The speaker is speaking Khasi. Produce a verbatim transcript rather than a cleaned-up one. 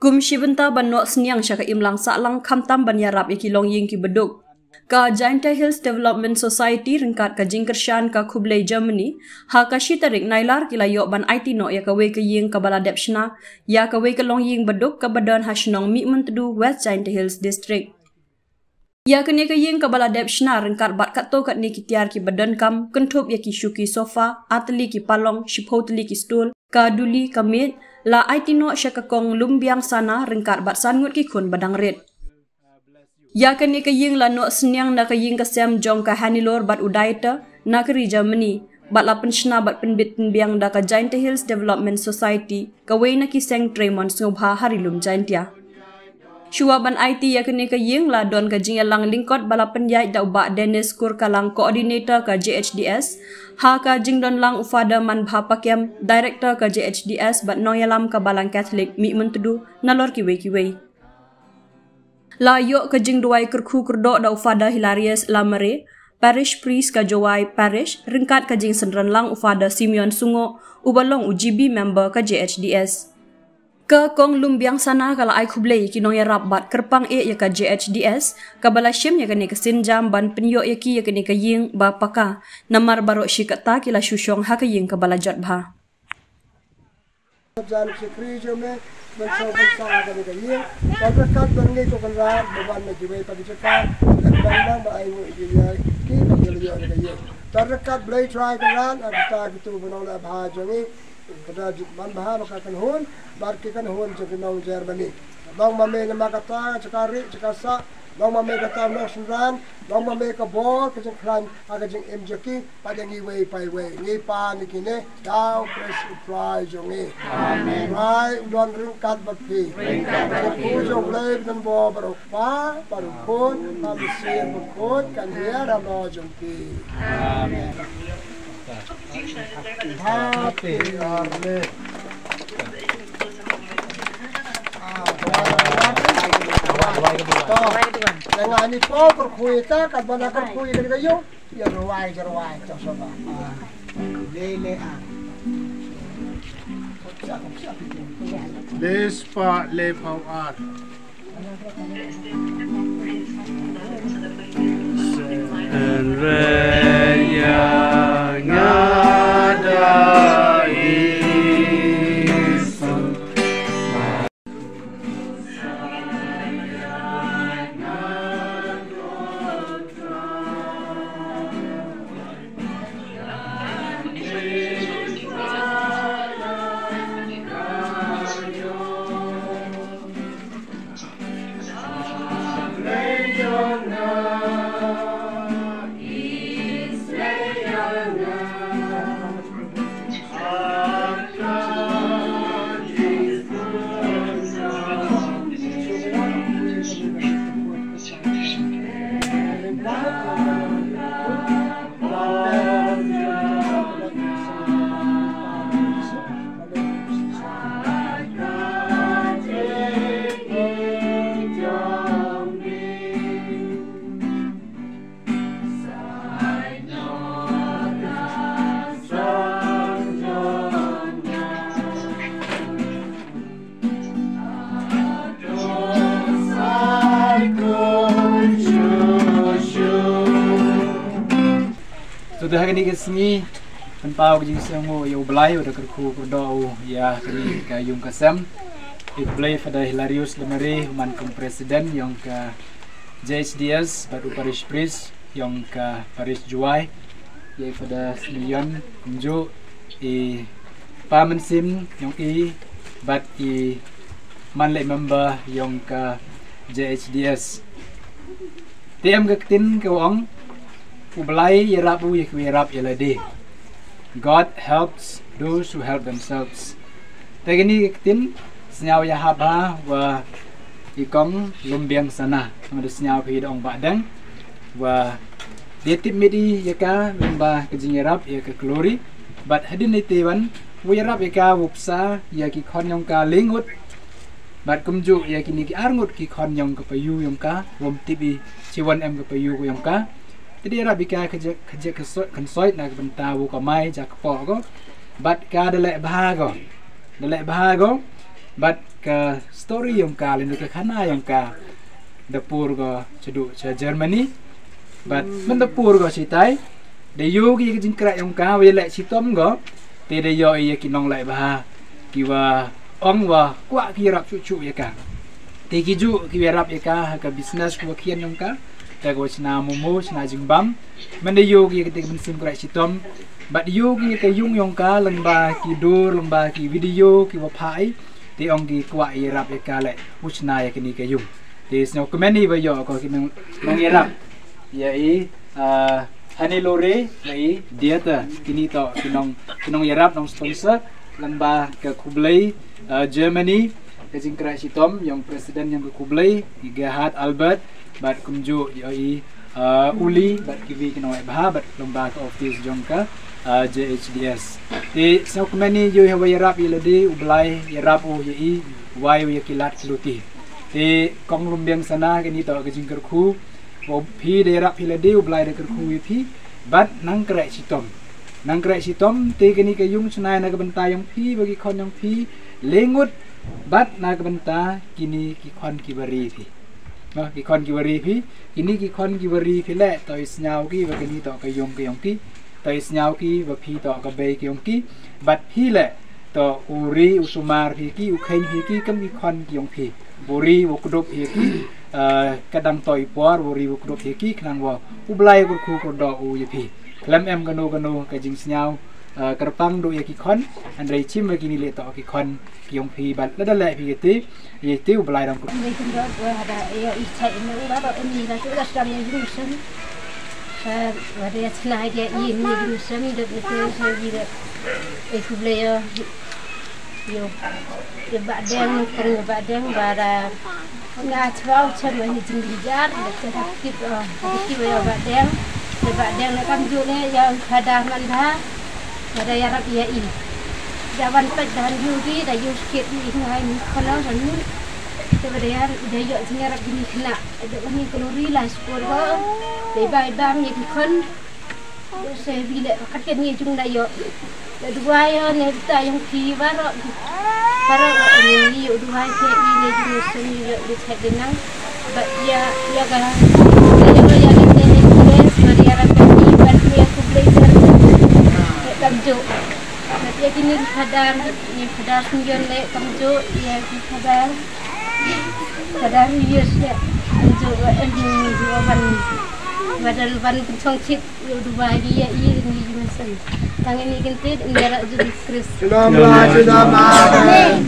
Kum shi bynta ban noh sniang sha ka imlang sahlang khamtam ban ïarap ïa ki longïing ki baduk, ka Jaintia Hills Development Society ryngkat ka jingkyrshan ka Khublei Germany ha ka shi tarik Nailar ki la ïoh ban aiti noh ïa kawei ka ïing kaba la dep shna ïa kawei ka longïing baduk kaba don ha shnong Mihmyntdu, West Jaintia Hills District. Ïa kane ka ïing kaba la dep shna ryngkat bad katto katne ki tiar kiba donkam, kynthup ïa ki shuki sofa, ar tylli ki palong, shiphew tylli ki stool, ka duli, ka miej, la aiti noh sha ka Kong Lumbiang Sana ryngkat bad san ngut ki khun ba dang rit. Ïa kane ka ïing la noh sniang na ka ïing ka sem jong ka Hannelore bad u Dieter na ka ri Germany, bad la pynshna bad pynbit pynbiang da ka Jaintia Hills Development Society, kawei na ki seng trei mon sngewbha ha ri lum Jaintia. Shuwa ban aiti ïa kane ka ïing la don ka jingïalang lyngkot ba la pynïaid da u Bah Dennis Kurkalang, Coordinator ka J H D S, ha ka jingdon lang u Father Manbha Pakem, Director ka J H D S bad nongïalam ka Balang Catholic Mihmyntdu, nalor kiwei kiwei. La ïoh ka jingduwai kyrkhu kyrdoh da u Father Hilarius Lamare, Parish Priest ka Jowai Parish, ryngkat ka jingsynran lang u Father Simeon Sungoh, uba long u G B member ka J H D S. Ka Kong Lumbiang Sana ka la ai khublei ïa ki nongïarap bad kyrpang eh ïa ka J H D S, kaba la shim ïa kane ka sienjam ban pynïoh ïa ki ïa kane ka ïing ba paka, namar baroh shi katta ki la shu shong ha ka ïing kaba la jot bha. Jan shakri jong me, ban shong ban sah ha kane ka ïing. Ban ryngkat ban ngeit ko Kynrad, ba wan na kiwei pat ki jaka, ban ban nang ba ai nguh ïa ki ba ki la ïoh na ka ïing. Ban ryngkat Blei Trai Kynrad, ha kita kitu ba nong la bha jong ngi. Kata jit man bha ba ka kynhun, bad ki kynhun jong ki nong Germany. Nong ma me namar kata, jaka ri, jaka sah, nong ma me kata nong synran, nong ma me ka bor, ka jingkhlaiñ, ha ka jingim jong ki, bad ïa ngi iwei pa iwei, ngi pan ïa kine, da u Khrist u Trai jong ngi. Amen. Trai u don ryngkat bad phi. Ryngkat bad phi. Ka kyrkhu jong u Blei ba don bor baroh kpa, bad u Khun, bad u Mynsiem Bakhuid, kan hiar halor jong phi. Amen. Happy early. Tang ani pau kyrkhu ïa ta, kat ba na kyrkhu ïa ka ïing. Ïa rwai, ïa rwai, to soba. Le le a. Le spah le phew ar. Hynrei ïa nga da i To te ha kane ka sngi, pynpaw ka jingsngewnguh ïa U Blai, uba da kyrkhu kyrdoh u ïa kane ka ïing ka sem. Ïa U Blai, Father Hilarius Lamare, u man kum president ïong ka J H D S, bad u parish priest ïong ka parish Jowai. Ïa i Father Simeon kumjuh, i pa mynsiem ïong i, bad i man leh member ïong ka J H D S. Te em ka ktien ka ong, U Blai ïarap u ïa kiba ïarap ïa lade. God helps those who help themselves. Te kane ka ktien, sngew ïa haba, wa i Kong Lumbiang Sana. Namar da sngew phi da ong ba dang. Wa da tip miet i ïa ka, lyngba ka jingïarap ïa ka Glory. Bad hadien ite wan, wa ïarap ïa ka, wa psa, ïa ki khon ïong ka le ngut. Bad kumjuh ïa kine ki ar ngut ki khon ïong ka payu ïong ka, wym tip i, chi wan em ka payu ïong ka. Te da ïarap ïa ka, ka jek, ka jek ka soi, kan soi na ka bynta wa ka mai, ja ka poh ko. Bad ka da leh bha ko. Da leh bha ko. Bad ka story yong ka, lane ka khana yong ka, da pur ko shaduh sha Germany. Bad man da pur ko shitai, da ïoh ki ka jingkhreh yong ka, wa ïaleh shitom ko, te da ïoh ïa ki nongleh bha, ki wa ong wa kwah ki ïarap shuh shuh ïa ka. Te ki ju ki ïarap ïa ka ha ka business ki wa khian yong ka, te ka wa shna momo, shna jingbam. Man da ïoh ki ka te ka mynsiem khreh shitom, bad ïoh ki ka yung yong ka lyngba ki dur, lyngba ki video ki wa phah, te ong ki kwah ïarap ïa ka leh u shna ïa kini ka yung. Te sngewkmen i wa ïoh ko ki nong, nongïarap ïa i, ah, Hannelore, ïa i Dieta, kini to ki nong, ki nongïarap, nong sponsor lyngba ka khublei, ah, Germany, ka jingkhreh shitom yong president yong ka khublei, i Gerhard Albert, bad kumjuh ïa i, ah, Uli, bad kiwi ki nongleh bha, bad lyngba ka office jong ka, ah, J H D S. Te sngewkmen i ïoh ha wa ïarap ïa lade, u Blai ïarap u ïa i, wai u ïa ki lad ki luti. Te kong Lumbiang Sana, kini to ka jingkyrkhu, wa phi da ïarap phi lade, u Blai da kyrkhu ïa phi, bad nang khreh shitom. Nang khreh shitom, te kini ka yung shna na ka bynta yong phi, wa ki khon yong phi, le ngut, bad na ka bynta kini ki khon ki wa ri phi. Noh, ki khon ki wa ri phi, kini ki khon ki wa ri phi leh, to i sngew ki, wa kini to ka yung ka yong ki, to i sngew ki, wa phi to ka bei ka yong ki, bad phi leh, to u ri u sumar phi ki, u kheiñ phi ki, kam ki khon ki yong phi. U ri u kdup phi ki, eh, ka dang to i por, u ri u kdup phi ki, khnang wa u Blai u kyrkhu kyrdoh u ïa phi. Khlem em kano kano ka jingsngew, eh, kyrpang duh ïa ki khon, hynrei chim wa kini le to ki khon ki yong phi bad lada leh phi kiti, ïa ti u Blai dang kut. Ni kin dok wa da ïa i chai ni wa da ni da tu da sdang ïa jingsen. Wa da ïa chna ïa i ni jingsen da ni tu sa ïa da. E khublei ïa. Ïa, ïa Bah Deng, kong ïa Bah Deng, ba da nga chwa u chem ïa jingjynjar, da chem ha kip, eh, ha kip ïa Bah Deng. Ïa Bah Deng na kamjooh ne ïa u Khadar man bha, ba da ïarap ïa i. Da wan peit da han ïoh ri, da ïoh skit i nga i ni khana da ni. Te ba da ïa, da ïoh jingïarap jingkynnoh, da wan i kalori la skul ba. Da i ba i bam ïa ki khon. Use bi le kat ken ni jung da ïoh. Da duwai ïa ne bita yong phi baroh. Baroh ni ïoh duwai ke i ne jung sen ïoh di chet di nang. Ba ïa ïa ka ïa ka ïa ka ne ne ne ba ïa ra ka ni ba ïa ku blei ser. Kam jo. Ba ïa ki ni Khadar ni Khadar sing ïoh le kam jo ïa ki Khadar. Khadar ïoh se kam jo ba em ni ban ban ban chong chit. Ïa u duwai ïa i ni jingmesen. Tang ini kynti ïa Jisu Khrist. Shalom, shalom. Amen.